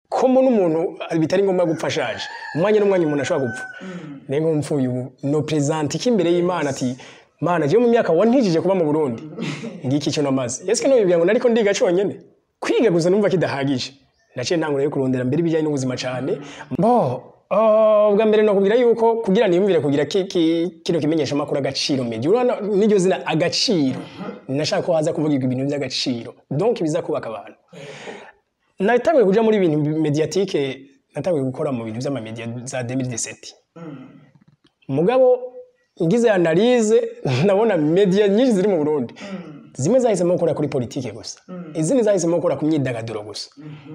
Ko mbona umuntu bitari ngombwa gupfa ashaje, umwanya n'umwanya umuntu ashobora gupfa. Nengo mpfuye ubu no présente iki imbere y'Imana? Ati: "Mana, jewe mu myaka wantijije kuba mu Burundi, ngiki icyo namaze." Eske no bibwira ngo nariko ndiga conyene? Kwiga gusa numva kidahagije. Naciye ntangura yo kurondera mbere ibijyanye n'ubuzima cyane. Bo bwa mbere no kubwira yuko kugira niyumvire kugira kino kimenyesha makuru Agaciro Media, urabona n'iryo zina Agaciro, nashaka ko haza kuvuga ibintu by'agaciro, donc biza kubaka abantu. Natanguye kuja muri ibintu médiatique, natanguye gukora mu bintu by'ama média za 2017. Mugabo ngize analyse, ndabona media nyinshi ziri mu Burundi, zimwe zahisemo gukora kuri politike gusa, izindi zahisemo gukora ku myidagaduro gusa.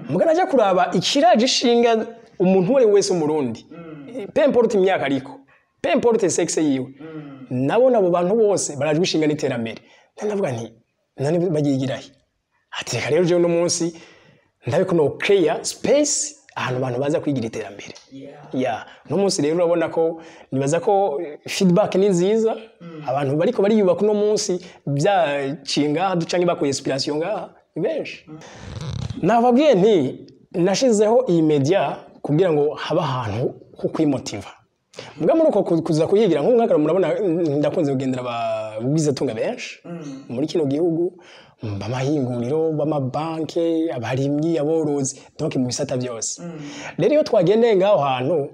Mugabo naje kuraba ikiraje ishinga umuntu uwo ari we wese w'Umurundi, peu importe imyaka ariko, peu importe sexe yiwe, nabona abo bantu bose barajwe ishinga n'iterambere. Ndavuga nti: "None bagigirahe?" Ati: "Reka rero jewe uno munsi ndabe ko no create space ahantu abantu baza kwigira iterambere." Ya, uno munsi rero urabona ko nibaza ko feedback ni nziza. Abantu bariko bariyubaka uno munsi byaciye ngaha canke bakuye inspiration ngaha ni benshi. Nababwiye nti nashizeho iyi media kugira ngo habe ahantu ho kwimotiva. Mbwa muri uko kuza kuyigira nk'umwaka, murabona ndakunze kugendera abagwizatunga benshi muri kino gihugu, b'amahinguriro, b'amabanke, abarimyi, aborozi, donc mu bisata byose. Rero iyo twagendeye ngaho hantu,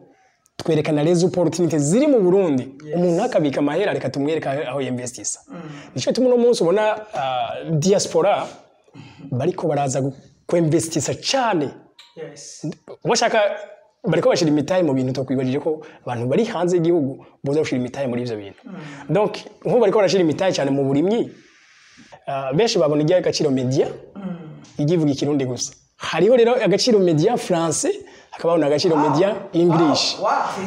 twerekana les opportunités ziri mu Burundi. Umuntu akabika amahera, reka tumwereka aho yinvestisa. Nico gituma uno munsi ubona diaspora bariko baraza kwinvestisa cyane. Washaka bariko bashira imitahe mu bintu tokwibajije ko abantu bari hanze y'igihugu boza gushira imitahe muri ivyo bintu. Donc nk'ubu bariko barashira imitahe cyane mu burimyi. Benshi babona irya Agaciro Media igivuga Ikirundi gusa. Hariho rero Agaciro Media Français, hakabaho na Agaciro Media English.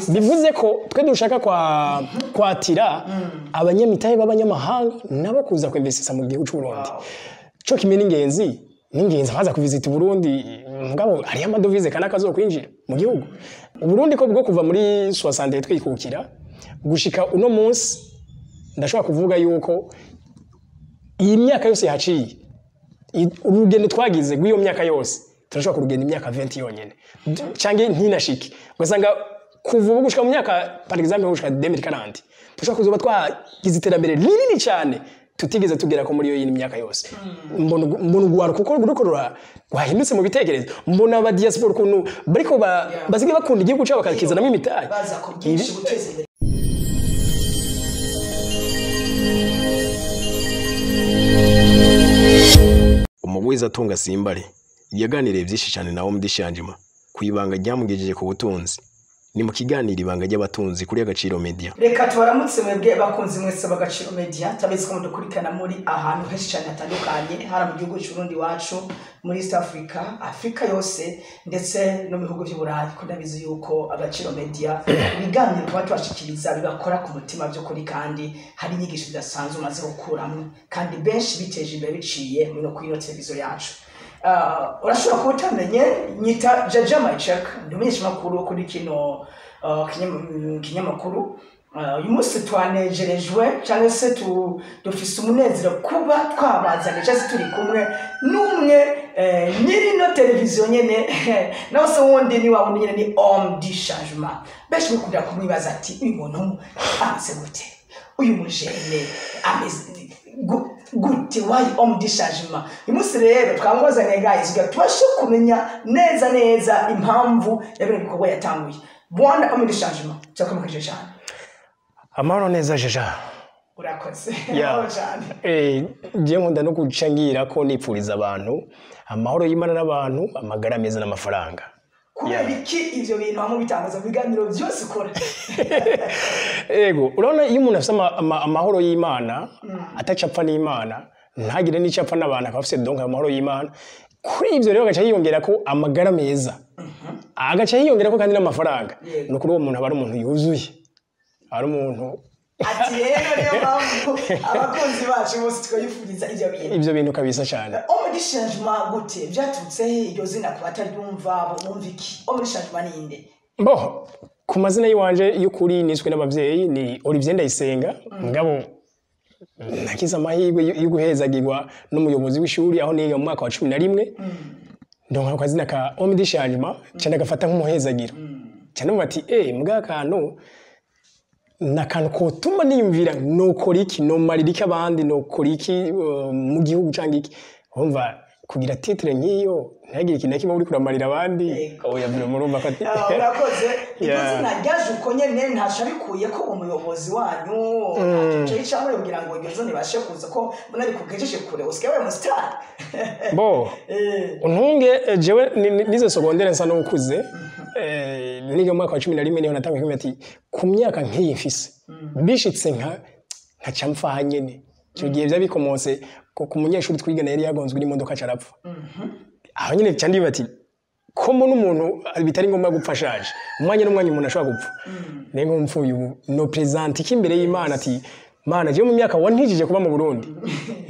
Bivuze ko twe dushaka kwa kwatira abanyamitahe b'abanyamahanga nabo kuza kwinvestisa mu gihugu cy'u Burundi. Cyo kimwe n'ingenzi abaza kuvisita Burundi, mugabo hariyo amadovize kana kazokwinjira mu gihugu. Uburundi ko bwo kuva muri 60 twikukira gushika uno munsi, ndashobora kuvuga yuko iyi myaka yose yaciye, urugendo twagize rw'iyo myaka yose, turashobora kurugenda imyaka 20 yonyene canke ntinashike. Ugasanga kuva ubu gushika mu myaka, par exemple gushika 2040, turashobora kuzoba twagize iterambere rinini cyane tutigeze tugera ko muri iyo yindi myaka yose. Mbona ugwaruka kuko ruriko rwahindutse mu bitekerezo. Mbona aba diaspora ukuntu bariko basigaye bakunda igihugu cyabo, bakakizanamo imitahe. Baza ku bwinshi guteza imbere. Umugwizatunga Simbare yaganiriye byinshi cyane na Homme du Changement ku ibanga ryamugejeje ku butunzi. Ni mu kiganiro Ibanga ry'Abatunzi kuri Agaciro Media. Reka tubaramutse mwebwe bakunzi mwese b'Agaciro Media. Turabizi ko mudukurikirana muri ahantu henshi cyane hatandukanye, hara mu gihugu cy'Uburundi iwacu, muri East Africa, Afrika yose, ndetse no mu bihugu by'Uburayi, ko ndabizi yuko Agaciro Media ibiganiro tuba tubashikiriza bibakora ku mutima by'ukuri, kandi hari inyigisho zidasanzwe umaze gukuramo, kandi benshi biteje imbere biciye muri no kuri ino televiziyo yacu. Urashobora kuba utamenye, nyita Jaja Maychek, ndi umumenyeshamakuru kuri kino kinyamakuru. Uyu munsi twanejerejwe cyangwa se dufise umunezero kuba twabazanye cyangwa se turi kumwe n'umwe nyiri no televiziyo nyene, nawe se wundi ni wa wundi nyene, ni Homme du Changement. Benshi mukunda kumwibaza ati: "Uyu muntu ameze gute? Uyu mujene ameze gute? Why Homme du Changement?" Uyu munsi rero twamubazaniye, guys, kugira tubashe kumenya neza neza impamvu ya bino bikorwa yatanguye. Bwana Homme du Changement, turakomekije cyane. Amahoro neza, Jeja. Urakoze. Yeah. Amahoro cyane. Je nkunda no guca ngira ko nipfuriza abantu amahoro y'Imana n'abantu, amagara meza n'amafaranga. Kubera iki ivyo bintu hamwe bitangaza mu biganiro byose ukora? Ego, urabona iyo umuntu afite amahoro y'Imana, atacapfa n'Imana, ntagire n'icyo apfa n'abantu, akaba afite donc amahoro y'Imana. Kuri ibyo rero agaca yiyongera ko amagara meza, agaca yiyongera ko kandi n'amafaranga. Ni ukuri uwo muntu aba ari umuntu yuzuye, aba ari umuntu. Ati rero niyo mpamvu abakunzi bacu bose twabifuriza ivyo bintu. Ibyo bintu kabisa cyane. Homme du Changement gute byaturutse he iryo zina? Ku bataryumva bumva iki? Homme du Changement ninde? Bo ku mazina y'iwanje y'ukuri niswe n'abavyeyi ni Olivier Ndayisenga. Mugabo nagize amahirwe yo guhezagirwa n'umuyobozi w'ishuri aho niga mu mwaka wa 11. Ndonka ako kazina ka homme du changement, ca ndagafata nk'umuhezagiro, ca numva ati mbwa akantu ni akantu kotuma niyumvira nokora iki, nomarira iki abandi, nokora iki mu gihugu canke iki. Urumva kugira titre nk'iyo ntihagire ikintu na kimwe uriko uramarira abandi, oya, vraiment urumva ko Ah, urakoze. Iryo Yeah. zina ryaje uko nyene, ntaco abikuye ko umuyobozi wanyu ntaco yicamwe kugira ngo iryo zina ribashe kuza, ko mbona rikugejeje kure, usigaye wabaye umusitari. Bo untunge, jewe nize secondaire nsa n'ukuze, niga mu mwaka wa 11 niho natanguye kumenya ati ku myaka nk'iyi mfise bishitse nkaca mpfa nyene. Icyo gihe byari bikomotse ku munyeshuri twigana yari yagonzwe n'imodoka aca arapfa. Aho nyine ca ndiba ati ko mbona umuntu bitari ngombwa gupfa ashaje, umwanya n'umwanya umuntu ashobora gupfa, niyo mpamvu mpfuye ubu no present iki imbere y'Imana, ati Mana, jewe mu myaka wantijije kuba mu Burundi,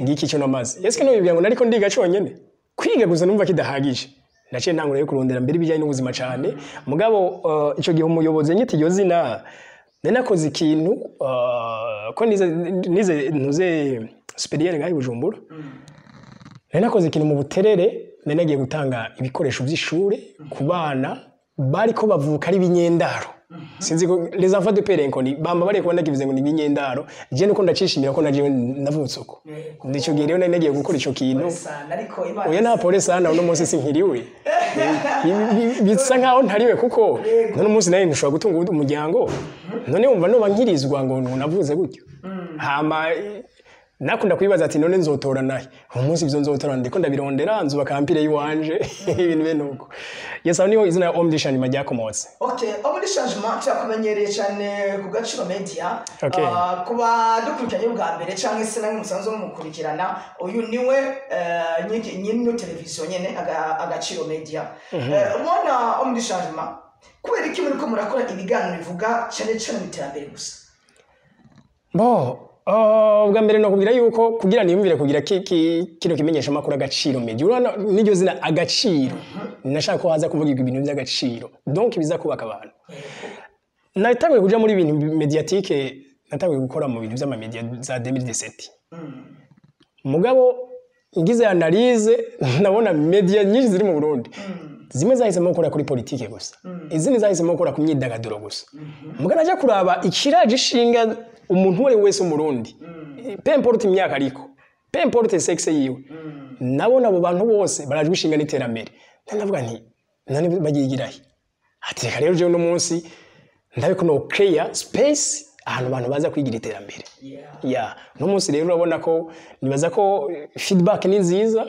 ngiki icyo namaze. Ese no bibwira ngo nariko ndiga conyene, kwiga gusa numva kidahagije, naciye ntangura yo kurondera mbere ibijyanye n'ubuzima cyane. Mugabo ico gihe umuyobozi nyita iryo zina, nari nakoze ikintu, ko nize ntuze supérieur ngaho i Bujumbura, nari nakoze ikintu mu Buterere, nari nagiye gutanga ibikoresho by'ishure ku bana bariko bavuka ari ibinyendaro. Sinzi ko les enfants de père inconnu bamba bari kubona kivuze ngo ni ibinyendaro, je nuko ndacishimira ko najewe navutse uko. Nico gihe rero nari nagiye gukora ico kintu. Sana, ariko Imana Oya, nta pole sana, uno munsi sinkiriwe. Bisa nkaho ntariwe, kuko none umunsi nawe ntushobora gutunga umuryango, none wumva noba nkirizwa ngo navuze gutyo. Hama nakunda kwibaza ati none nzotora nahe umunsi ibyo nzotora, ndiko ndabirondera, nzubaka empire yiwanje, ibintu bene uko. Yes, aho niho izina Homme du Changement ryakomotse. Okay, Homme du Changement turakumenyereye cyane ku Gaciro Media. Okay. Ah, kuba dukurikiranye bwa mbere cyangwa se namwe musanzwe mumukurikirana, uyu niwe nyine televiziyo nyene Agaciro Media. Ubona Homme du Changement, kubera iki muriko murakora ibiganiro bivuga cyane cyane mu iterambere gusa? Bo, bwa mbere nokubwira yuko kugira niyumvire kugira kino kimenyesha makuru Agaciro Media, urabona n'iryo zina Agaciro, nashaka ko haza kuvuga ibintu by'agaciro, donc biza kubaka abantu. Natanguye kuja muri ibintu médiatique, natanguye gukora mu bintu by'amamedia za 2017. Mugabo ngize analyse, ndabona media nyinshi ziri mu Burundi, zimwe zahisemo gukora kuri politike gusa, izindi zahisemo gukora ku myidagaduro gusa. Mugabo najya kuraba ikiraje ishinga umuntu uwo ari we wese w'Umurundi, peu importe imyaka ariko, peu importe sexe yiwe, nabona abo bantu bose barajwe ishinga n'iterambere. Ndavuga nti none bagigirahe? Ati reka rero jewe uno munsi ndabe ko no create space ahantu abantu baza kwigira iterambere. Ya, uno munsi rero urabona ko nibaza ko feedback ni nziza,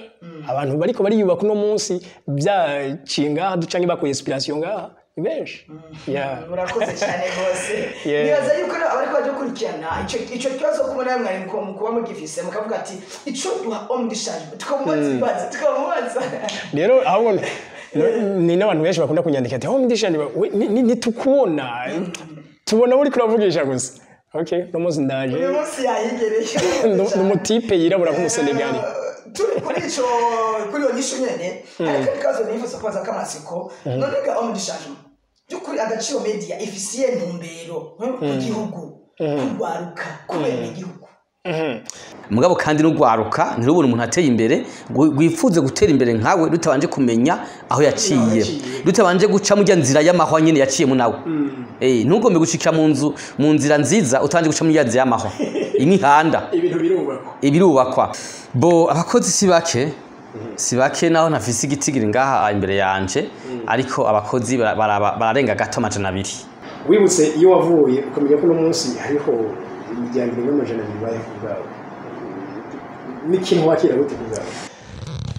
abantu bariko bariyubaka uno munsi byaciye ngaha canke bakuye inspiration ngaha ni benshi, yeah. Murakoze cyane rwose. Nibaza yuko abariko badukurikirana ico kibazo kubona mwari mu kuba mugifise, mukavuga ati ico duha Homme du Changement, tukamubaza ibibazo, tukamubaza. Rero ahubwo ni n'abantu benshi bakunda kunyandika ati Homme du Changement, nitukubona, tubona uri kuravugisha gusa. Okay, uno munsi ndaje. Uyu munsi yahigereye. Ni umutipe yirabura nk'Umusenegali. Turi kuri ico, kuri iyo nyishu nyene, ariko ikibazo nifuza kubaza k'amatsiko: none ga Homme du Changement, by'ukuri Agaciro Media ifise iyihe ntumbero ku gihugu, kurwaruka, kubera igihugu? Mugabo kandi n'urwaruka ntirubone umuntu ateye imbere rwifuze gutera imbere nkawe rutabanje kumenya aho yaciye, rutabanje guca mu nzira y'amahwa nyine yaciyemo nawe. Ntugombe gushikira mu nzu, mu nzira nziza, utabanje guca mu nzira y'amahwa, imihanda. Ibintu birubakwa. Ibirubakwa. Bo, abakozi si bake, si bake, naho ntafise igitigiri ngaha imbere yanje, ariko abakozi bararenga gato 200. Wibutse iyo wavuye, ukamenya ko uno munsi hariho imiryango irenga 200 ibayeho ku bwawe, n'ikintu wakira gute ku bwawe?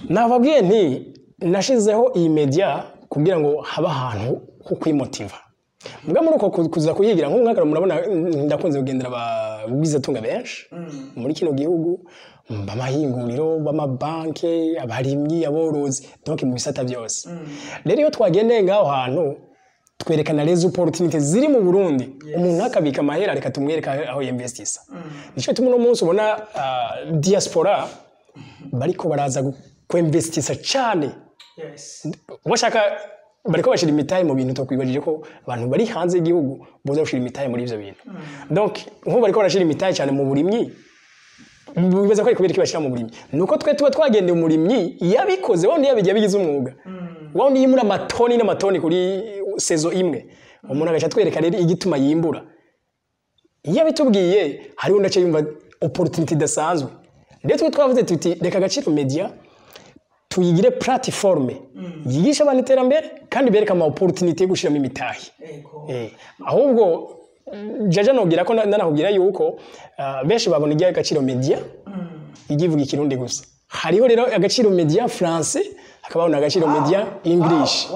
Nababwiye nti nashizeho iyi media kugira ngo habe ahantu ho kwimotiva. Mbwa muri uko kuza kuyigira nk'umwaka, murabona ndakunze kugendera abagwizatunga benshi muri kino gihugu, b'amahinguriro, b'amabanke, abarimyi, aborozi, donc mu bisata byose. Rero iyo twagendeye ngaho hantu, twerekana les opportunités ziri mu Burundi, umuntu akabika amahera, reka tumwereka aho yinvestisa. Nico gituma uno munsi ubona diaspora bariko baraza kwinvestisa cyane. Bashaka, bariko bashira imitahe mu bintu tokwibajije ko abantu bari hanze y'igihugu boza gushira imitahe muri ivyo bintu. Donc nk'ubu bariko barashira imitahe cyane mu burimyi. Bibaza ko ari kubera iki bashira mu burimyi? Nuko twe tuba twagendeye umurimyi yabikoze, wundi yabigiye abigize umwuga. Wa wundi yimbura amatoni n'amatoni kuri saison imwe, umuntu agaca atwereka rero igituma yimbura. Iyo abitubwiye, hariho undi aca yumva opportunity idasanzwe. Rero twe twavuze tuti reka Agaciro Media tuyigire plateforme yigisha abantu iterambere kandi bereka ama opportunity yo gushiramo imitahe. Ahubwo jaja nobwira ko nanakubwira yuko benshi babona irya Agaciro Media igivuga Ikirundi gusa. Hariho rero Agaciro Media Français, hakabaho na Agaciro Media English.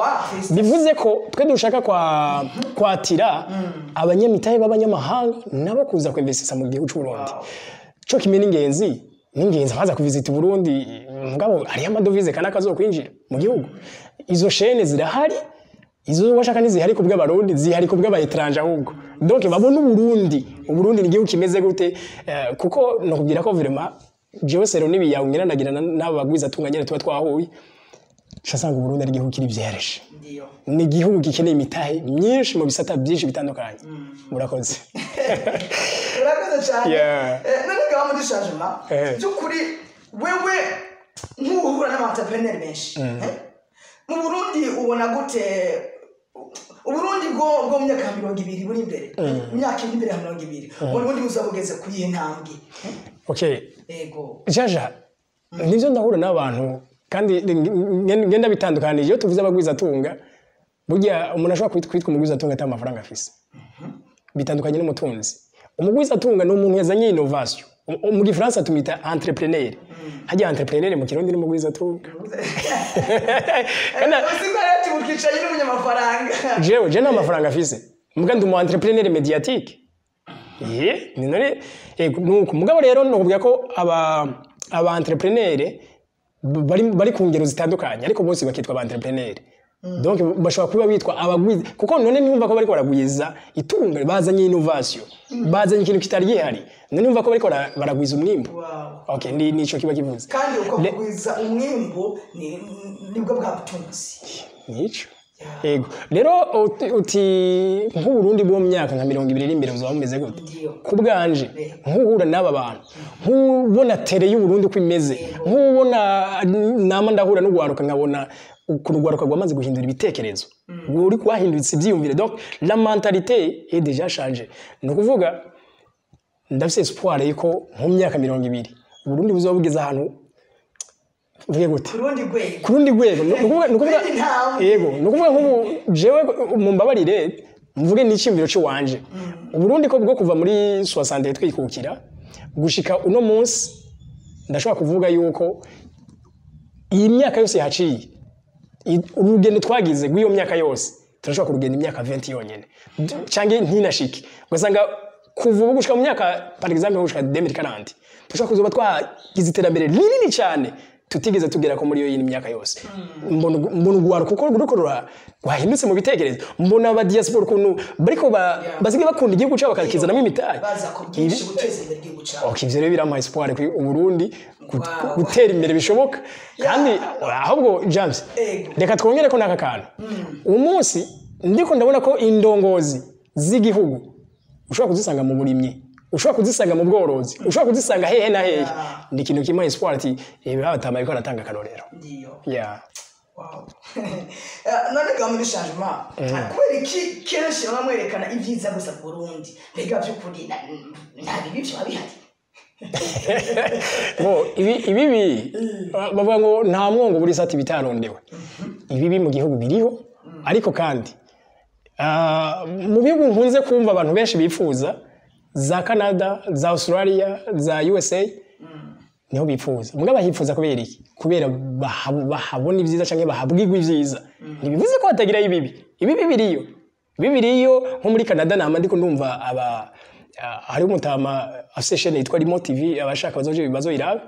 Bivuze ko twe dushaka kwa kwatira abanyamitahe b'abanyamahanga nabo kuza kwinvestisa mu gihugu cy'u Burundi. Cyo kimwe n'ingenzi baza kuvisita Burundi, mugabo hariyo amadovize kana kazokwinjira mu gihugu. Izo chaîne zirahari, izo washaka ntizihari ku bw'Abarundi, zihari ku bw'aba étranger ahubwo. Donc babona Uburundi, Uburundi ni igihugu kimeze gute, kuko nokubwira ko vraiment jewe sero n'ibiyawe ngira ndagira n'aba bagwiza tunganyene tuba twahuye, nsanga Uburundi ari igihugu kiri vyereje. Ni igihugu gikeneye imitahe myinshi mu bisata byinshi bitandukanye. Murakoze. Urakoze cyane. None gaho muri changement, by'ukuri wewe nk'uhura n'aba-entrepreneur benshi, eh? Mu Burundi ubona gute Uburundi bwo mu myaka 20 buri imbere, imyaka iri imbere ya 20, Uburundi buzaba bugeze ku yihe ntambwe, eh? Okay. Jaja, nivyo ndahura n'abantu kandi ngenda bitandukanije. Iyo tuvuze abagwizatunga, burya umuntu ashobora kwitwa umugwizatunga ata amafaranga afise. Bitandukanye n'umutunzi. Umugwizatunga ni umuntu yazanye innovation. Mu Gifaransa tumita entrepreneur. Hajya entrepreneur mu Kirundi ni umugwizatunga. Kandi Usigara ati mukicaye n'umunyamafaranga. Jewe je nta mafaranga afise, muga ndi umu entrepreneur médiatique. Ye, ni none yego nuko. Mugabo rero nokubwira ko aba entrepreneur bari ku ngero zitandukanye, ariko bose bakitwa aba entrepreneur. Donc bashobora kuba bitwa abagwiza kuko none ntiyumva ko bariko baragwiza itunga, bazanye innovation, bazanye ikintu kitari gihari. None ntiyumva ko bariko baragwiza umwimbu? Okay, ni nico kiba kivuze. Kandi uko kugwiza umwimbu nibwo bwa butunzi. Nico. Yego. Rero uti nk'Uburundi bwo mu myaka nka 20 iri imbere buzaba bumeze gute? Ku bwanje, nk'uhura n'aba bantu, nk'ubona terrain y'Uburundi uko imeze, nk'ubona nama ndahura n'ugwaruka, nkabona ukuntu urwaruka rwamaze guhindura ibitekerezo, ruri kwahindutse ibyiyumvire, donc la mentalité est déjà changée. Ni ukuvuga ndafise espoir yuko nko mu myaka 20 Uburundi buzoba bugeze ahantu, mvuge gute? Ku rundi rwego. Ku rundi rwego, ni ukuvuga Ku yindi ntambwe. Yego, ni ukuvuga nk'ubu jewe mumbabarire mvuge n'iciyumviro c'iwanje, Uburundi ko bwo kuva muri 60 twikukira gushika uno munsi, ndashobora kuvuga yuko iyi myaka yose yahaciye, urugendo twagize rw'iyo myaka yose turashobora kurugenda imyaka 20 yonyene canke ntinashike, ugasanga kuva ubu gushika mu myaka, par exemple gushika 2040, turashobora kuzoba twagize iterambere rinini cyane tutigeze tugera ko muri iyo yindi myaka yose. Mbona urwaruka kuko ruriko rwahindutse mu bitekerezo, mbona aba diaspora ukuntu bariko basigaye bakunda igihugu cyabo bakakizanamo imitahe. Baza ku bwinshi guteza imbere igihugu cyabo. Okay, ivyo rero biramuha espoir kuri Uburundi gutera imbere bishoboka. Kandi ahubwo James, reka twongere ko n'aka kantu. Uyu munsi ndiko ndabona ko indongozi z'igihugu ushobora kuzisanga mu burimyi, ushobora kuzisanga mu bworozi, ushobora kuzisanga hehe na hehe. Ni ikintu kimwe espoir ati ibi batama ariko aratanga akarorero. Wow. None ga muri changement, kubera iki kenshi baba mwerekana ibyiza gusa ku Burundi? Mbega by'ukuri nta bibi vyoba bihari? Bo ibi ibibi bavuga ngo nta mwongo buri sati bitarondewe. Ibibi mu gihugu biriho, ariko kandi mu bihugu nkunze kumva abantu benshi bifuza, za Canada, za Australia, za USA, niho bifuza. Mugabo bahifuza kubera iki? Kubera bahabona ibyiza canke bahabwirwa ibyiza. Ntibivuze ko hatagirayo ibibi. Ibibi biriyo, ibibi biriyo. Nko muri Canada nama ndiko ndumva aba hariho umutama afise chaîne yitwa Remote TV, abashaka bazoje bazoyirabe,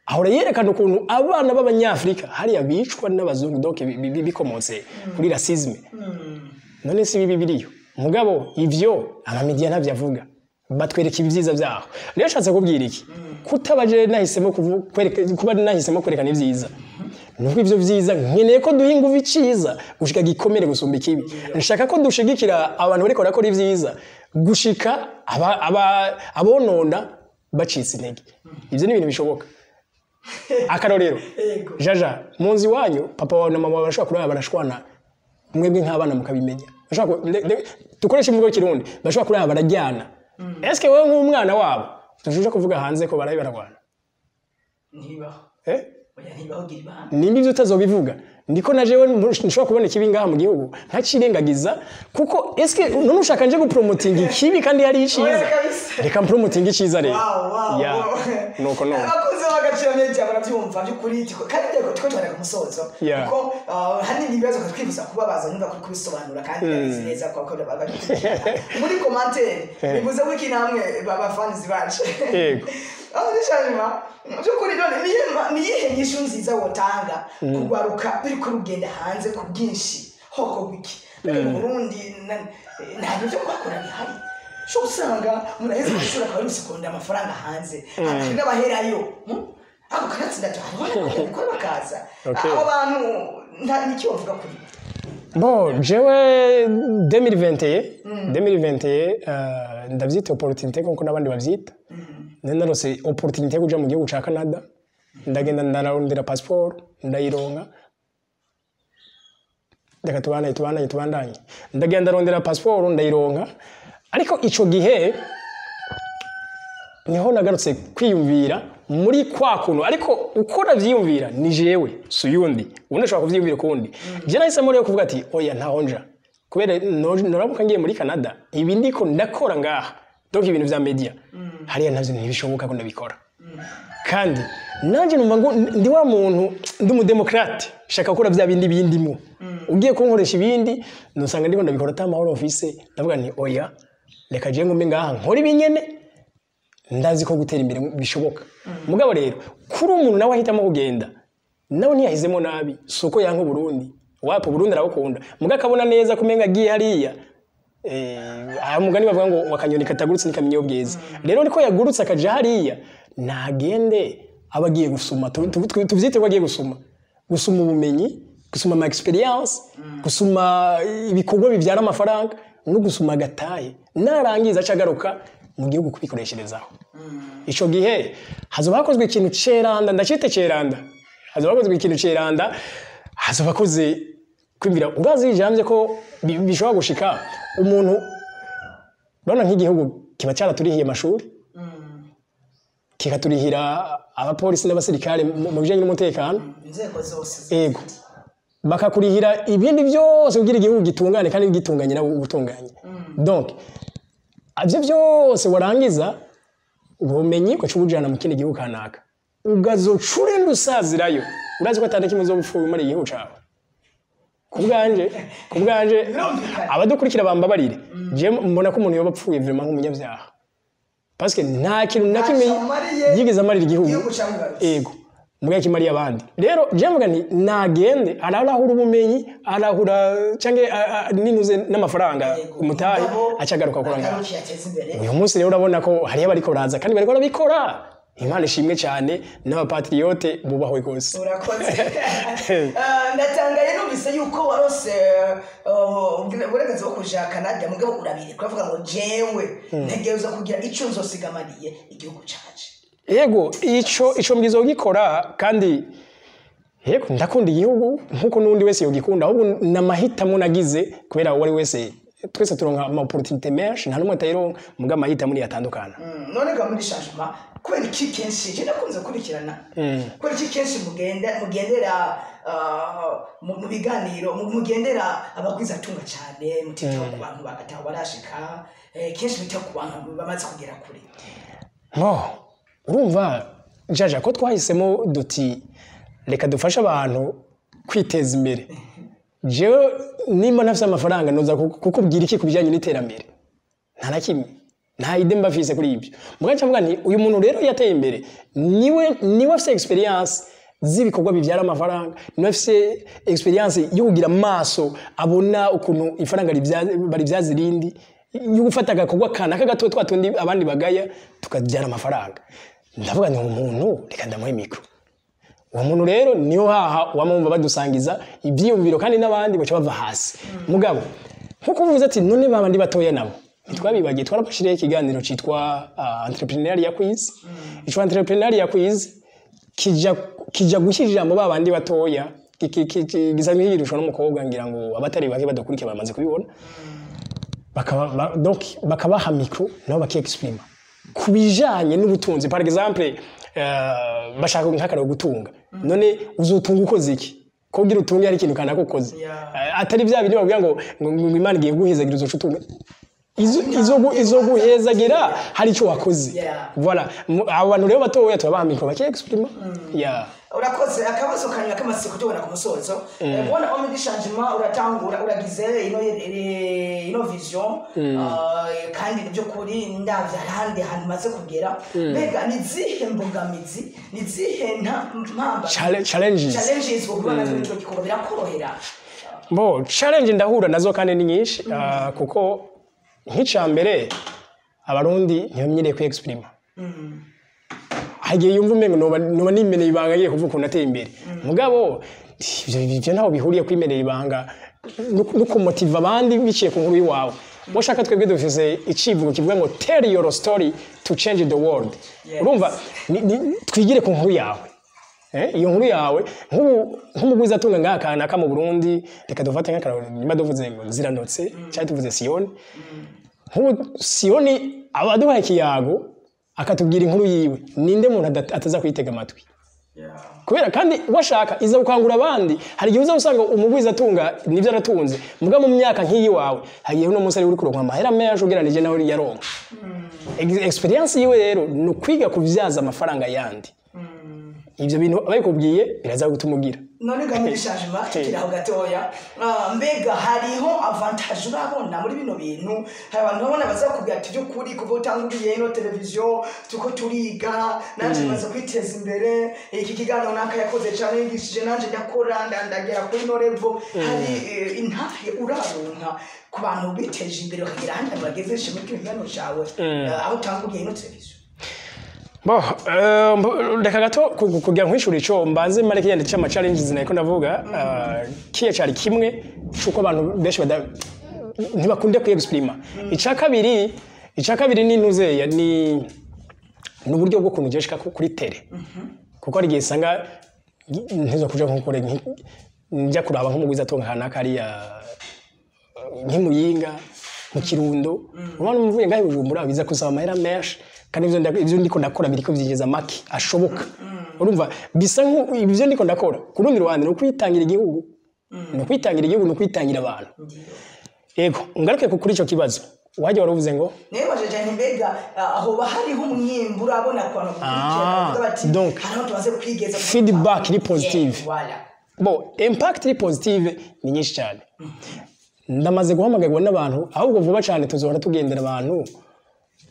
ahora yerekana ukuntu abana b'Abanyafrika hariya bicwa n'abazungu, donc bikomotse kuri racisme. None si bibi biriyo? Mugabo ivyo amamidiya ntavyo avuga, batwereka ibyiza byaho. Rero nshatse kubwira iki? Kutabaje nahisemo kuba nahisemo kwerekana ibyiza, nuko ivyo vyiza nkeneye ko duha ingufu iciza gushika gikomere gusumba ikibi. Nshaka ko dushigikira abantu bariko barakora ivyiza gushika abonona bacitse intege. Ivyo ni ibintu bishoboka. Akarorero, Yego. jaja mu nzu iwanyu, papa wawe na mama wawe barashobora kurara barashwana, mwebwe nk'abana mukabimenya. Bashobora dukoreshe imvugo y'ikirundi, bashobora kurara barajyana. Eske wowe nk'umwana wabo tushuje kuvuga hanze ko baraye baragwana? Ntibibaho. Eh? Oya, ntibibaho, gira ibanga. Nimba ibyo utazobivuga, ndiko na jewe nshobora kubona ikibi ngaha mu gihugu nkacirengagiza, kuko eske none ushaka nje gupromotinga ikibi kandi hari iciza? Oya, kabisa. Reka mpromotinga iciza rero. Wow. Ya, nuko nuko. Abakunzi b'Agaciro Media barabyumva by'ukuri, kandi turiko tubona ku musozo, kuko hari n'ibibazo twifuza kubabaza, numva kuri kubisobanura kandi ndabizi neza ko babikurikirana muri commentaire. Bivuze ko iki namwe bafanizi bacu. Yego. Aho nishanyuma by'ukuri, none niyihe nyishu nziza wotanga kugwaruka biriko rugenda hanze ku bwinshi? Hoko wiki mbere mu Burundi nta bintu byo kuhakora bihari. Sho usanga umuntu aheze kwishuri akaba ari gusekondera amafaranga hanze, hari n'abaherayo. Ako kanatsinda hariho n'ababikora bakaza. Abo bantu nta n'icyo bavuga kuri bo? Bon, jewe 2021 2021 ndavyita opportunité nkuko n'abandi bavyita. Nari narose opportunité yo kuja mu gihugu ca Canada, ndagenda ndarondera passeport, ndayironka. Reka tubandanye, tubandanye, tubandanye. Ndagenda ndarondera passeport, ndayironka, ariko ico gihe niho nagarutse kwiyumvira muri kwa kuntu. Ariko uko navyiyumvira ni jewe, si uyundi. Ubundi ashobora kuvyiyumvira ukundi. Je nahisemo rero kuvuga ati: "Oya, ntaho nja, kubera noramuka ngiye muri Canada, ibi ndiko ndakora ngaha, donc ibintu vya media, hariya navyo ntibishoboka ko ndabikora." Kandi nanjye numva ngo ndi wa muntu, ndi umudemokrate, shaka gukora bya bindi bindimo. Ugiye kunkoresha ibindi, nusanga ndiko ndabikora ata mahoro mfise. Ndavuga nti: "Oya, reka jewe ngume ngaha nkora ibinyene, ndazi ko gutera imbere bishoboka." Mugabo rero kuri umuntu nawe ahitamo kugenda, nawe ntiyahizemo nabi. Si uko yanka Uburundi, wapo, Burundi arabukunda, mugabo akabona neza ko umenga agiye hariya. Aha mugani bavuga ngo akanyoni katagurutse ntikamenya iyo bweze. Rero niko yagurutse akaja hariya, nagende aba agiye gusuma, tuvyite ko agiye gusuma, gusuma ubumenyi, gusuma ama experience, gusuma ibikorwa bibyara amafaranga no gusuma agatahe. Narangiza aca agaruka mu gihugu kubikoresherezaho. Ico gihe hazoba hakozwe ikintu ceranda, ndacite ceranda. Hazoba hakozwe ikintu ceranda, hazoba hakoze kwibwira. Urazi jamvye ko bishobora gushika umuntu, urabona nk'igihugu kiba cyaraturihiye amashuri, kikaturihira abapolisi n'abasirikare mu bijanye n'umutekano. Inzego zose. Ego, bakakurihira ibindi byose kugira igihugu gitungane kandi gitunganye nawe ubutunganye. Donc ivyo byose warangiza, ubumenyi ugaca ubujana mu kindi gihugu kanaka, ugazoca urenda usazirayo. Urazi ko atari kimwe uzopfuye umara igihugu cawe. Ku bwanje, Birumvikana. abadukurikira bambabarire, je mbona ko umuntu yoba apfuye vraiment nk'umunyabyaha, parce que nta kintu na kimwe Ntacyo amariye yigeze amarira igihugu. Igihugu camwibarutse. Ego, mbwa kimariye abandi. Rero je mvuga nti nagende ararahura ubumenyi, arahura canke ninuze n'amafaranga, umutahe, aca agaruka gukora ngaho. Agarukiye ateze imbere. Uyu munsi rero urabona ko hariyo abariko baraza kandi bariko barabikora. Imana ishimwe cyane, n'abapatriote bubahwe rwose. Urakoze. Ndatangaye numvise yuko warose uburenganzira bwo kuja Canada, mugabo urabireka, uravuga ngo: "Jewe ntegerezwa kugira ico nzosigamariye igihugu canje." Yego, ico mbwizo gikora kandi yego, ndakunda igihugu nkuko n'undi wese yogikunda. Ahubwo n'amahitamo nagize, kubera uwo ari wese, twese turonka ama opportunité menshi, nta n'umwe atayironka, muga amahitamo niyo atandukana. None ga muri changement, kubera iki kenshi, je nakunze gukurikirana, kubera iki kenshi mugenda mugendera mu biganiro mugendera abagwizatunga cyane, mutitaho ku bantu bagataho barashika, kenshi mutaho ku bantu bamaze kugera kure? No, urumva jaja ko twahisemo duti: "Reka dufashe abantu kwiteza imbere." Jewe nimba ntafise amafaranga, noza kukubwira iki ku bijyanye n'iterambere? Nta na kimwe, nta idée mba mfise kuri ibyo. Mugaca mvuga nti: "Uyu muntu rero yateye imbere, niwe afise experience z'ibikorwa bibyara amafaranga, niwe afise experience yo kugira amaso abona ukuntu ifaranga baribyaza irindi, yo gufata agakorwa kanaka gato, twa tundi abandi bagaya, tukabyara amafaranga." Ndavuga nti: "Umuntu reka ndamuhe micro." Uwo muntu rero niyo haha wamumva badusangiza ibyiyumviro, kandi n'abandi baca bava hasi. Mugabo nkuko uvuze ati: "None babandi batoya nabo ntitwabibagiye?" Twarabashiriyeho ikiganiro cyitwa entrepreneurial quiz. Ico entrepreneurial quiz Kija gushyira ijambo ba bandi batoya, gisanzwe kigirishwa n'umukobwa, ngira ngo abatari bake badakurikiye bamaze kubibona. Donc bakabaha micro nabo bakiexprima ku bijanye n'ubutunzi. Par exemple, bashaka nk'akararo gutunga. None uzotunga ukoze iki? Ko ugira utunge hari ikintu kanaka ukoze. Atari bya bindi babwira ngo Imana igiye guhezagira uzoca utunga. Izo guhezagira hari icyo wakoze. Voilà. Abo bantu rero batoya turabaha micro bakiexprima, yeah. Urakoze. Akabazo kanyuma k'amatsiko tubona ku musozo. Kubona homme du changement, uratangura uragize ino vision, kandi mu by'ukuri ndavye hari ahandi hantu umaze kugera. Mbega ni zihe mbogamizi, ni zihe mpamba Challenges. Challenges uhura nazo muri kino gikorwa? Birakorohera? Bo, challenge ndahura nazo kandi ni nyinshi, kuko nk'icya mbere Abarundi ntibamenyereye kwiexprima. Hagiye yumva umengo noba nimeneye ibanga, agiye kuvuga ukuntu ateye imbere. Mugabo ivyo ntaho bihuriye kwimenera ibanga no kumotiva abandi biciye ku nkuru y'iwawe. Washaka twebwe dufise icivugo kivuga ngo "Tell your story to change the world." Urumva twigire ku nkuru yawe. Iyo nkuru yawe, nk'ubu nk'umugwizatunga ngaha kanaka mu Burundi, reka dufate nk'akarorero, niba duvuze ngo Ziranotse cyangwa tuvuze Siyoni. Nk'ubu Siyoni aba aduhaye ikiyago akatubwira inkuru yiwe, ninde muntu ataza kuyitega amatwi? Kubera kandi washaka iza gukangura abandi. Hari igihe uza usanga umugwizatunga nibyo aratunze, muga mu myaka nk'iyi wawe, hari igihe uno munsi ari uri kuronka amahera menshi ugereranije nawe yaronka. Experience yiwe rero ni ukwiga kubyaza amafaranga yandi. Ibyo bintu ababikubwiye biraza gutuma ugira. None ga muri changement, tukiri aho gatoya, mbega hariho avantage urabona muri bino bintu? Hari abantu babona bazakubwira ati by'ukuri kuva utanguriye ino televiziyo tuko turiga, nanje maze kwiteza imbere, iki kiganiro naka yakoze cyane yigishije, nanje ndakora ndagera kuri ino level. Hari intahe uraronka ku bantu biteje imbere bakagira ahandi hantu bageze muri kino kiganiro cawe, aho utanguriye ino televiziyo? Bo, reka gato kugira nkwishura ico, mbanze mare kigenda c'ama challenges nariko ndavuga. Kiya cari kimwe c'uko abantu benshi ntibakunde kwiexprima. Ica kabiri ni ntuzeya, ni uburyo bwo kuntu jeshika kuri tele, kuko hari igihe usanga ntizo kuja nko kure, njya kuraba nk'umugwizatunga kanaka hariya nk'imuyinga mu Kirundo. Urabona umuvuye ngaho i Bujumbura biza kusaba amahera menshi, kandi ivyo ndiko ndakora biriko vyinjiza make ashoboka. Urumva bisa nko ibyo ndiko ndakora ku rundi ruhande ni ukwitangira igihugu, ni ukwitangira igihugu, ni ukwitangira abantu. Yego, ngaruke kuri ico kibazo wajya waravuze ngo Nibaje cyane, mbega aho hariho umwimbu urabona ku bantu bakurikira bavuga bati Donc, hariho tumaze kwigeza feedback iri positive. Yeah, voilà. Bon, impact iri positive ni nyinshi cyane. Ndamaze guhamagarwa n'abantu, ahubwo vuba cyane tuzohora tugendera abantu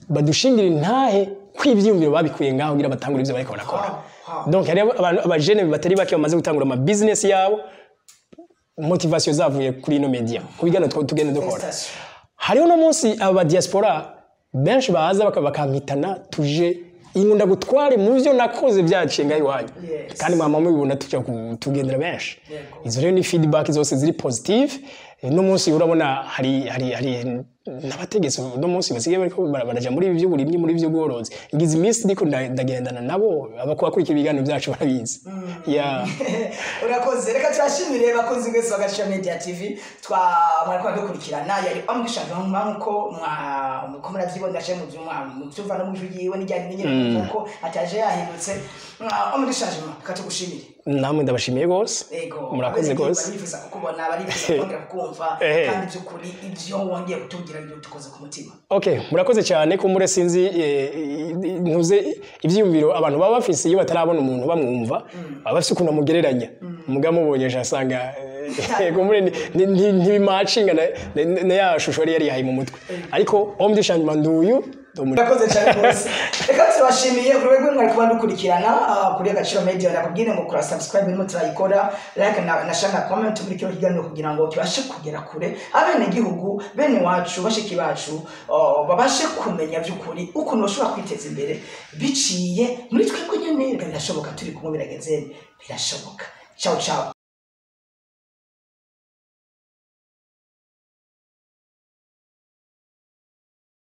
badushingira intahe kw'ivyiyumviro babikuye ngaho kugira batangure ivyo bariko barakora. Donc hari abantu, abajene batari bake bamaze gutangura ama business yabo, motivation zavuye kuri ino media, ku biganiro tugenda dukora. Félicitations. Hariho no munsi aba diaspora benshi baza bakampitana tuje inkunda gutware mu byo nakoze byaciye ngaho iwanyu. Kandi mama mubibona tuja tugendera benshi. Izo rero ni feedback zose ziri positive. No munsi urabona hari n'abategetsi no munsi basigaye bariko baraja muri ibi by'uburimyi, muri iby'ubworozi. Ngize iminsi ndiko ndagendana nabo, abakurikira ibiganiro byacu barabizi, yeah. Urakoze. Reka turashimire bakunzi mwese ba Gacinya Media TV twa mwariko dukurikirana. Yari amwishanzwe nkuko muko muravyibonera cyane mu byuma mu byumva no mu ijwi yiwe n'ijyanye nyine kuko ataje yahindutse. Amwishanzwe, reka tugushimire. Namwe ndabashimiye rwose. Ego. Murakoze rwose. Barifuza kukubona, barifuza kongera kukumva. Kandi by'ukuri ibyo wongeye kutubwira byo tukoze ku mutima. Okay, murakoze cyane. Kumbure sinzi, ntuze ibyiyumviro abantu baba bafise iyo batarabona umuntu bamwumva, baba bafise ukuntu bamugereranya. Mugabo mubonye asanga kumbure ntibimacinga na ya shusho yari yari yahaye mu mutwe. Ariko homme du changement nduyu. Murakoze cyane rwose. Reka turabashimiye buri wese mwari kuba dukurikirana kuri Agaciro Media. Ndakubwire ngo kora subscribe irimo turayikora, like na share na comment muri kino kiganiro kugira ngo tubashe kugera kure abenegihugu, bene wacu, bashiki bacu, babashe kumenya by'ukuri ukuntu bashobora kwiteza imbere biciye muri twebwe nyene. Birashoboka, turi kumwe, birageze, birashoboka. Ciao ciao.